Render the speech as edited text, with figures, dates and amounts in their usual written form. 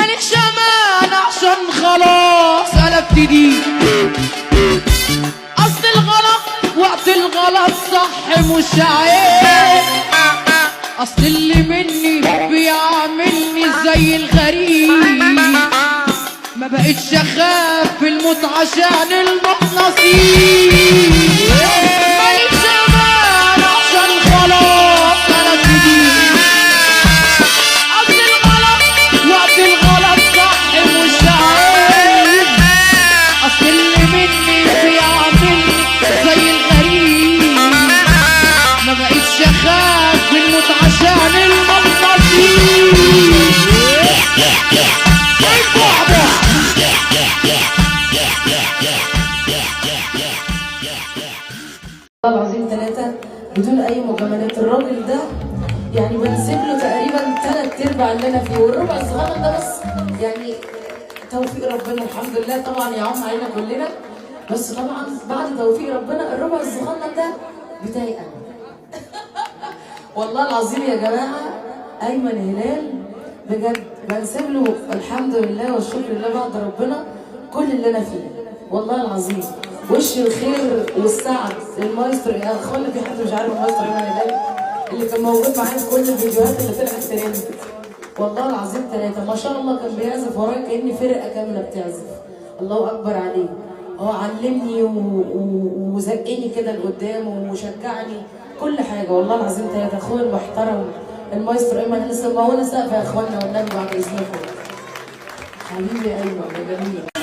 ماليش امان عشان خلاص قلبت دي. اصل الغلط وقت الغلط صح مش عيب، اصل اللي مني بيعاملني زي الغريب. ما بقتش اخاف الموت عشان الموت نصيب. ماليش امان عشان خلاص قلبت دي. اصل الغلط وقت الغلط صح مش عيب، اصل اللي مني بيعاملني زي الغريب. ما بقتش اخاف الموت عشان الموت نصيب. والله العظيم ثلاثة بدون أي مجاملات. الراجل ده يعني بنسيب له تقريبا 3/4 اللي أنا فيه، والربع الصغير ده بس يعني توفيق ربنا الحمد لله طبعا يعم علينا كلنا، بس طبعا بعد توفيق ربنا الربع الصغنن ده بتاعي أنا. والله العظيم يا جماعة أيمن هلال بجد بنسيب له الحمد لله والشكر لله بعد ربنا كل اللي أنا فيه والله العظيم. وش الخير والسعد المايسترو يا اخوانا، في حد مش عارف المايسترو ايمن هلال اللي كان موجود معايا في كل الفيديوهات اللي طلعت ترند؟ والله العظيم ثلاثة ما شاء الله كان بيعزف ورايا كأن فرقة كاملة بتعزف. الله أكبر عليه، هو علمني وزقني كده لقدام وشجعني كل حاجة والله العظيم ثلاثة. أخويا المحترم المايسترو ايمن هلال، سمعونا سقف يا اخوانا والنبي بعد إذنكم. حبيبي أيمن يا جميل.